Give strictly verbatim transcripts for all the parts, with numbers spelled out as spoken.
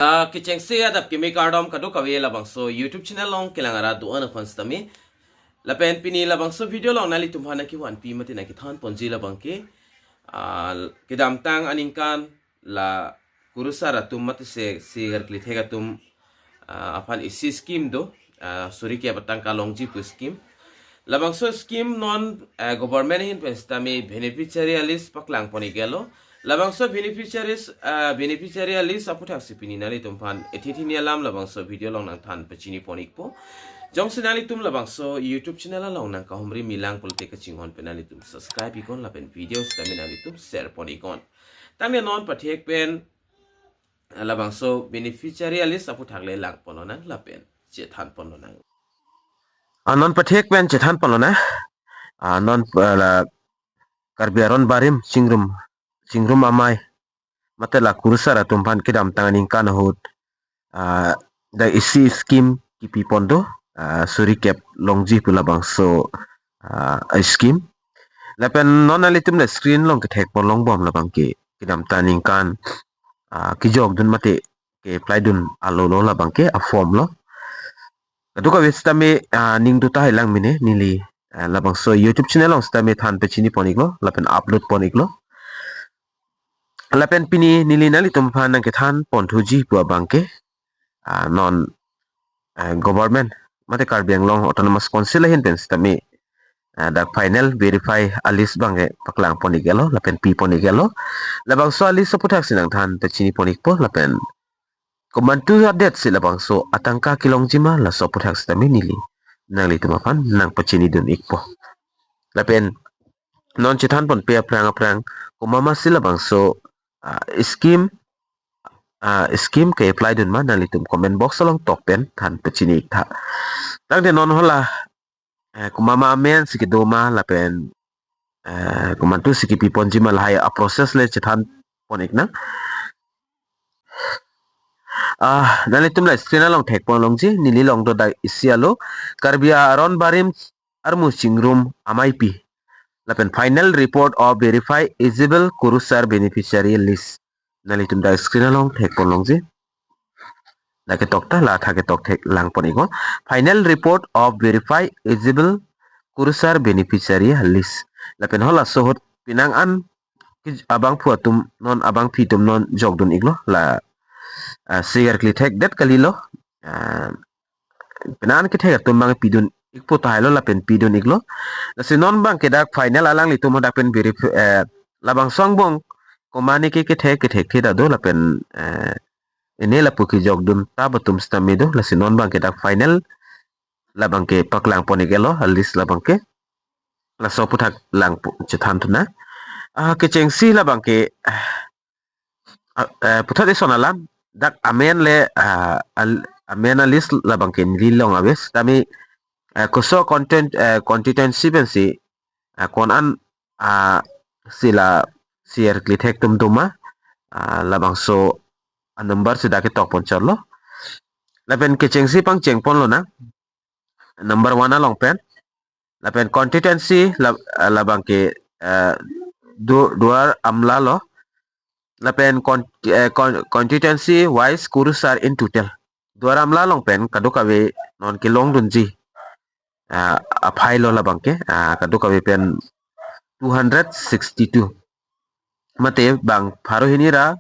Ah, kechengsi adap kimi kardom kadokave labangso YouTube channel along kelang arat do-an aphan sitame. Lapen pini labangso video along nanglitum aphan nangkevanpi mate nangkethan ponji labang ke, ah, kedamtang aningkan la kurusar atum mate se, se garkli thek atum, ah, aphan isi scheme do, ah, suri kep atangka longji pu scheme. Labangso scheme non, ah, government ahin pen sitame beneficiary list paklang pon-ik-lo. Labangso beneficiaries, ah, beneficiary list aphuthak si pini nanglitum aphan ethe thini alam labangso video along nangthan pachini pon-ikpo. Jongsi nanglitum labangso YouTube channel along nangkahumri milang pulote kachinghon pen nanglitum subscribe iknon lapen video sitame nanglitum share pon-iknon. Tangte non pathek pen, ah, labangso beneficiary list aphuthak le lang ponlonang lapen chethan ponlonang. Ah, non pathek pen chethan ponlonang. Ah, non, ah, la Karbi Aron Barim Chingrum, Chingrum Amei mate la kurusar atum aphan kedamtang aningkan ahut, ah, dak isi scheme kipi pon do, ah, suri kep longji pu labangso, ah, scheme. Lapen non nanglitum la screen along kethek pon longbom labang ke kedamtang aningkan, ah, kejokdun mate ke-apply dun alolo labang ke a-form lo. Kadokave sitame, ah, ning do tahai lang mene neli, ah, labangso YouTube channel along sitame than pachini pon-iklo lapen upload pon-iklo. Lapen pini neli nanglitum aphan nangkethan ponthuji pu abang ke, ah, non, ah, government mate Karbi Anglong Autonomous Council ahin pen sitame, ah, dak final verify a-list abang ke paklang pon-ik-lo lapen pi pon-ik-lo. Labangso a-list aphuthak si nangthan pachini pon-ikpo lapen komantu adet si labangso atangka kelongji ma laso aphuthak sitame neli nanglitum aphan nangpachini dun-ikpo. Lapen non chethan ponpe aphrang aphrang komat ma si labangso, ah, scheme, ah, scheme ke-apply dun ma nanglitum comment box along tok pen than pachini-ik tha. Tangte non hala, eh, komat ma amen si kedo ma lapen, eh, komantu si kipi ponji ma lahai a-process le chethan pon-iknang. Ah, nanglitum la screen along thek pon longji, neli long do dak isi alo, Karbi Aron Barim Armu Chingrum Ameipi. Lapen final report of verify eligible kurusar beneficiary list. Nanglitum dak screen along thek pon longji. Dak ketok ta la tha ketok thek lang pon-iknon. Final report of verify eligible kurusar beneficiary list. Lapen halaso ahut penang an ke abangphu atum non abangpi atum non jokdun-iklo la, ah, se garkli thek det kalilo. Ah, penang an kethek atum abang pidun ikpo tahailo lapen pidun-iklo. Lasi non abang ke dak final alanglitum dak pen verify, eh, labangso angbong komat ne ke kethek kethek the ta do lapen, eh, ene lapu kejokdun ta atum sitame do. Lasi non abang ke dak final labang ke paklang pon-ik-lo a-list labang ke. Laso aphuthak lang pu-, chethan thunang. Ah, kechengsi labang ke, ah, eh, puthot ison alam dak amen le, ah, al-, amen a-list labang ke neli long ave sitame, eh, koso content, eh, constituency pensi, ah, ko-an, ah, si la se garkli thek atum do ma, ah, labangso a-number si dak ketok pon chotlo. Lapen kechengsi pangcheng ponlonang. Number one along pen. Lapen constituency la-, labang ke, eh, Du-, Duar Amla lo. Lapen con-, eh, con-, constituency wise kurusar in total. Duar Amla along pen kadokave non kelongdunji, ah, aphai lo labang ke, ah, kadokave pen two hundred sixty-two. Mate bang pharo hini ra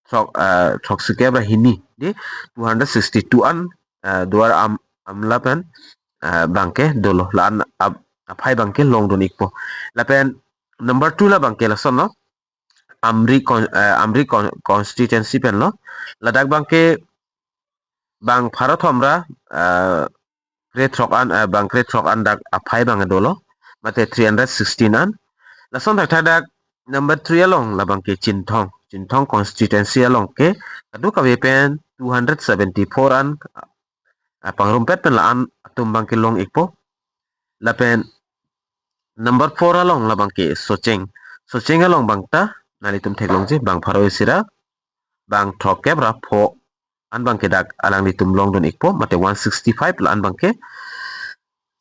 throk, ah, throksi kep ra hini, di two hundred sixty-two an, ah, Duar Am-, Amla pen, ah, abang ke dolo la-an ap-, aphai abang ke longdun-ikpo. Lapen number two labang ke lason lo, Amri con-, eh, Amri con-, constituency pen lo. Ladak abang ke bang pharo thom ra, eh, krethrok an, eh, bang krethrok an dak aphai abang dolo. Mate three hundred sixteen an. Lason thakthak dak number three along labang ke Chinthong. Chinthong constituency along ke kadokave pen two hundred seventy-four an, ah, pangrumpet pen la-an atum abang ke long-ikpo. Lapen number four along labang ke Socheng. Socheng along abang ta nanglitum theklongji bang pharo isi ra bang throkkep ra pho an abang ke dak alanglitum longdun-ikpo mate one sixty-five la-an abang ke.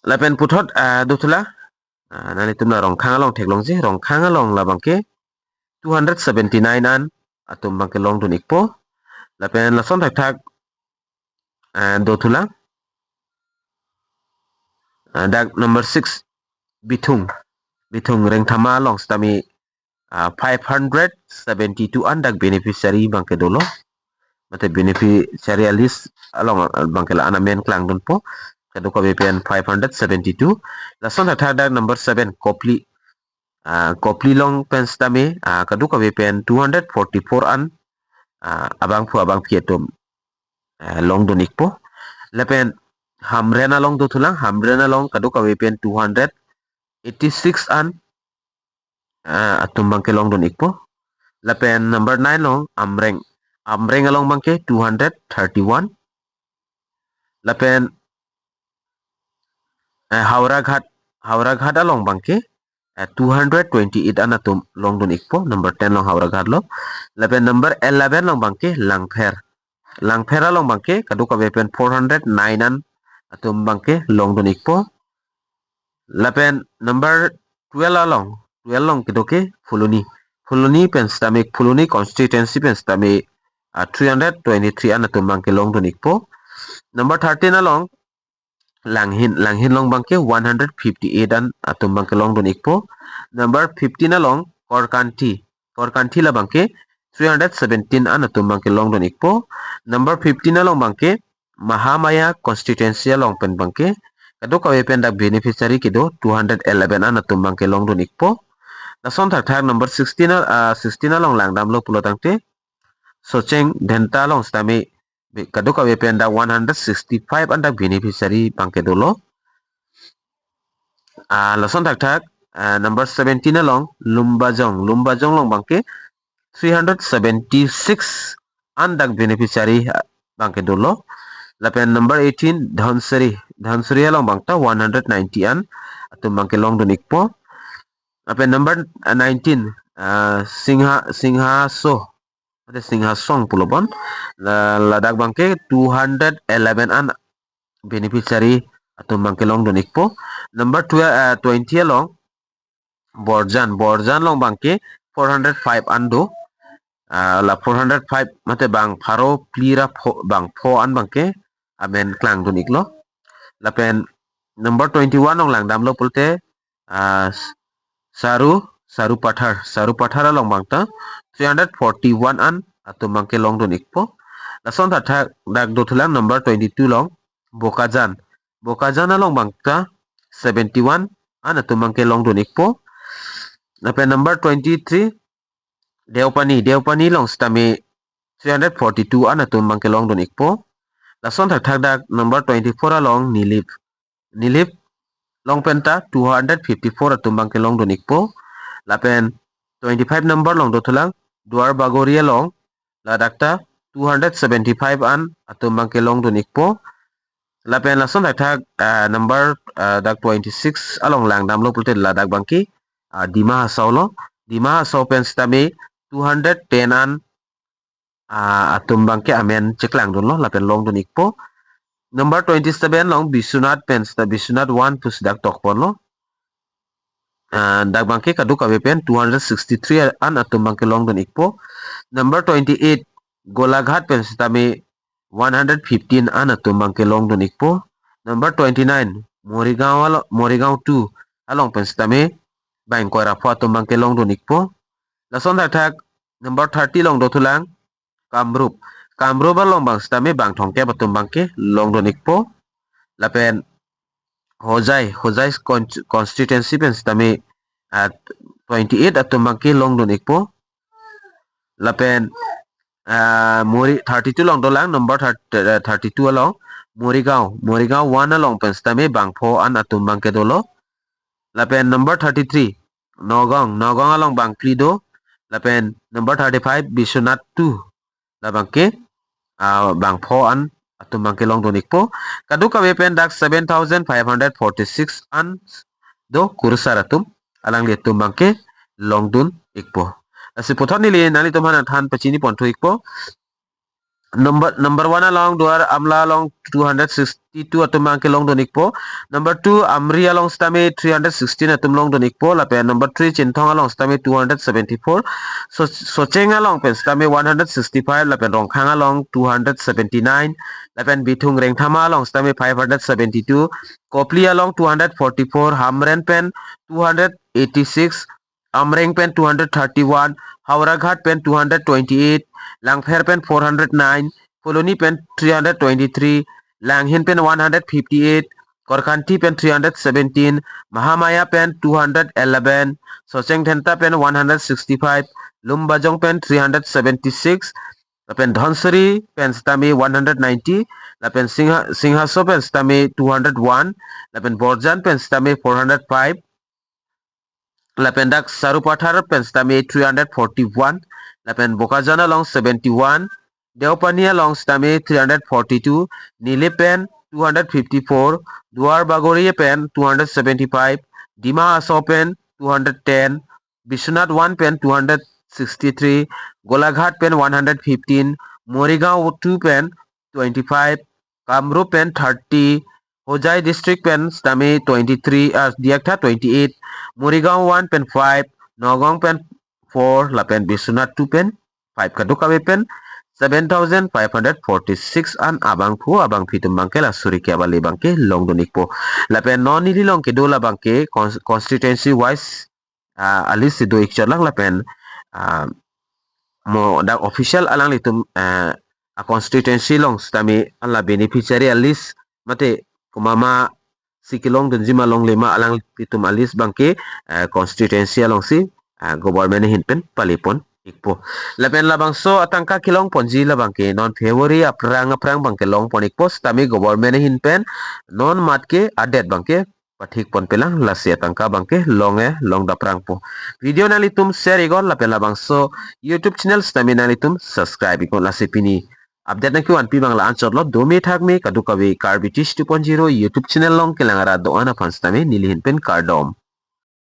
Lapen puthot, ah, do thu la, ah, nanglitum la Rongkhang along theklongji, Rongkhang along labang ke two hundred seventy-nine an atum abang ke longdun-ikpo. Lapen lason thakthak, eh, dothulang. Eh, dak number six, Bithung. Bithung Rengthama along sitame, ah, five hundred seventy-two an dak beneficiary abangke dolo. Mate beneficiary list along, ah, abangke la-an amen klangdunpo. Kadokave pen five hundred seventy-two. Lason thakthak dak number seven, Kopili. Ah, Kopili along pen sitame, ah, kadokave pen two hundred forty-four an, ah, abangphu abangphi atum, ah, longdun-ikpo. Lapen Hamren along dothulang, Hamren along kadokave pen two hundred eighty-six an, ah, atum abangke longdun-ikpo. Lapen number nine along Amreng. Amreng along abangke two hundred thirty-one. Lapen, eh, Howraghat, Howraghat along abangke, eh, two hundred twenty-eight an atum longdun-ikpo, number ten along Howraghat lo. Lapen number eleven along abangke Langpher. Langpher along abangke kadokave pen four hundred nine an atum abangke longdun-ikpo. Lapen number twelve along, twelve along kedo ke Phuloni. Phuloni pen sitame, Phuloni constituency pen sitame, ah, three hundred twenty-three an atum abangke longdun-ikpo. Number thirteen along Langhin, Langhin along abangke one hundred fifty-eight an atum abangke longdun-ikpo. Number fifteen along Korkanthi, Korkanthi la abangke three hundred seventeen an atum abangke longdun-ikpo. Number fifteen along abangke Mahamaya constituency along pen abangke kadokave pen dak beneficiary kedo two hundred eleven an atum abangke longdun-ikpo. Lason thakthak number sixteen al-, ah, sixteen along langdamlo pulo tangte Socheng Dhenta along sitame be-, kadokave pen dak one hundred sixty-five an dak beneficiary abangke dolo. Ah, lason thakthak, ah, number seventeen along Lumbajong, Lumbajong along abangke three hundred seventy-six an dak beneficiary, ah, abangke dolo. Lapen number eighteen Dhansiri, Dhansiri along abangta one hundred ninety an atum abangke longdun-ikpo. Lapen number, ah, nineteen, ah, Singha, Singhaso, mate Singhasong pulo bon. La, ladak abangke two hundred eleven an beneficiary atum abangke longdun-ikpo. Number twelve, ah, twenty along Borjan, Borjan along abangke four hundred five an do. Ah, la four hundred five mate bang pharo phli ra pho, bang pho an abangke amen klangdun-iklo. Lapen number twenty-one along langdamlo pulote, ah, Saru, Sarupathar, Sarupathar along abangta three hundred forty-one an atum abangke longdun-ikpo. Lason thakthak dak dothulang number twenty-two along Bokajan, Bokajan along abangta seventy-one an atum abangke longdun-ikpo. Lapen number twenty-three Deopani, Deopani along sitame three hundred forty-two an atum abangke longdun-ikpo. Lason thakthak dak number twenty-four along Nilip, Nilip along penta two hundred fifty-four atum abangke longdun-ikpo. Lapen twenty-five number along dothulang Duar Bagori along, ladak ta two hundred seventy-five an atum abangke longdun-ikpo. Lapen lason thakthak, ah, number, ah, dak twenty-six along langdamlo pulote ladak abangke, ah, Dima Hasao lo. Dima Hasao pen sitame two hundred ten an, ah, atum abangke amen cheklangdunlo lapen longdun-ikpo. Number twenty-seven along Biswanath pen sita, Biswanath one pusi dak tokponlo. Ah, dak abangke kadokave pen two hundred sixty-three an atum abangke longdun-ikpo. Number twenty-eight Golaghat pen sitame one hundred fifteen an atum abangke longdun-ikpo. Number twenty-nine Morigaon alo-, Morigaon two along pen sitame bang ingkoi ra pho atum abangke longdun-ikpo. Lason thakthak number thirty along dothulang Kamrup. Kamrup along abang sitame bang thomkep atum abangke longdun-ikpo. Lapen Hojai, Hojai con-, constituency pen sitame, ah, twenty-eight atum abangke longdun-ikpo. Lapen, ah, Mori, thirty-two along dolang, number thirty, eh, thirty-two along Morigaon, Morigaon one along pen sitame bang pho an atum abangke dolo. Lapen number thirty-three Nagaon, Nagaon along bang phli do. Lapen number thirty-five Biswanath two. La abangke, ah, bang pho an atum abangke longdun-ikpo. Kadokave pen dak seven thousand five hundred forty-six an do kurusar atum, alanglitum abangke longdun-ikpo. Lasi puthot neli nanglitum aphan nangthan pachini ponthu-ikpo. Number, number one along Duar Amla along two hundred sixty two atum abangke longdun ikpo. Number two Amri along sitame three hundred sixteen atum longdun ikpo. Lapen number three Chinthong along sitame two hundred seventy-four. So, Socheng along pen sitame one hundred sixty-five. Lapen Rongkhang along two hundred seventy-nine. Lapen Bithung Rengthama along sitame five hundred seventy-two. Kopili along two hundred forty-four. Hamren pen two hundred eighty-six. Amreng pen two hundred thirty-one, Howraghat pen two hundred twenty-eight, Langpher pen four hundred nine, Phuloni pen three hundred twenty-three, Langhin pen one hundred fifty-eight, Korkanthi pen three hundred seventeen, Mahamaya pen two hundred eleven, Socheng Dhenta pen one hundred sixty-five, Lumbajong pen three hundred seventy-six, lapen Dhansiri pen sitame one hundred ninety, lapen Singha, Singhaso pen sitame two hundred one, lapen Borjan pen sitame four hundred five, lapen dak Sarupathar pen sitame three hundred forty-one, lapen Bokajan along seventy-one, Deopani along sitame three hundred forty-two, Nilip pen two hundred fifty-four, Duar Bagori pen two hundred seventy-five, Dima Hasao pen two hundred ten, Biswanath one pen two hundred sixty-three, Golaghat pen one hundred fifteen, Morigaon two pen twenty-five, Kamrup pen thirty, Hojai district pen sitame twenty-three, ah, Diakha twenty-eight, Morigaon one pen five, Nagaon pen four, lapen Biswanath two pen five, kadokave pen seven thousand five hundred forty-six an abangphu abangphi atum abangke la suri ke abali abangke longdun ikpo. Lapen non neli along kedo labangke cons-, constituency wise, ah, a list si do ikchot lang lapen, ah, mo dak official alanglitum, ah, a constituency along sitame ala beneficiary a list mate komat ma si kelongdunji ma longle ma alanglitum a list abangke, ah, constituency alongsi, ah, government ahin pen palepon ikpo. Lapen labangso atangka kelongponji labangke non February aphrang aphrang abangke longpon ikpo sitame government ahin pen non matke a date abangke pathikponpelang, lasi atangka abangke longe longdaprangpo. Video nanglitum share iknon lapen labangso YouTube channel sitame nanglitum subscribe iknon, lasi pini update nangkevanpi abang la-anchotlo. Dome thakme, kadokave Karbi Tish two point zero YouTube channel along kelang arat do-an aphan sitame neli ahin pen kardom.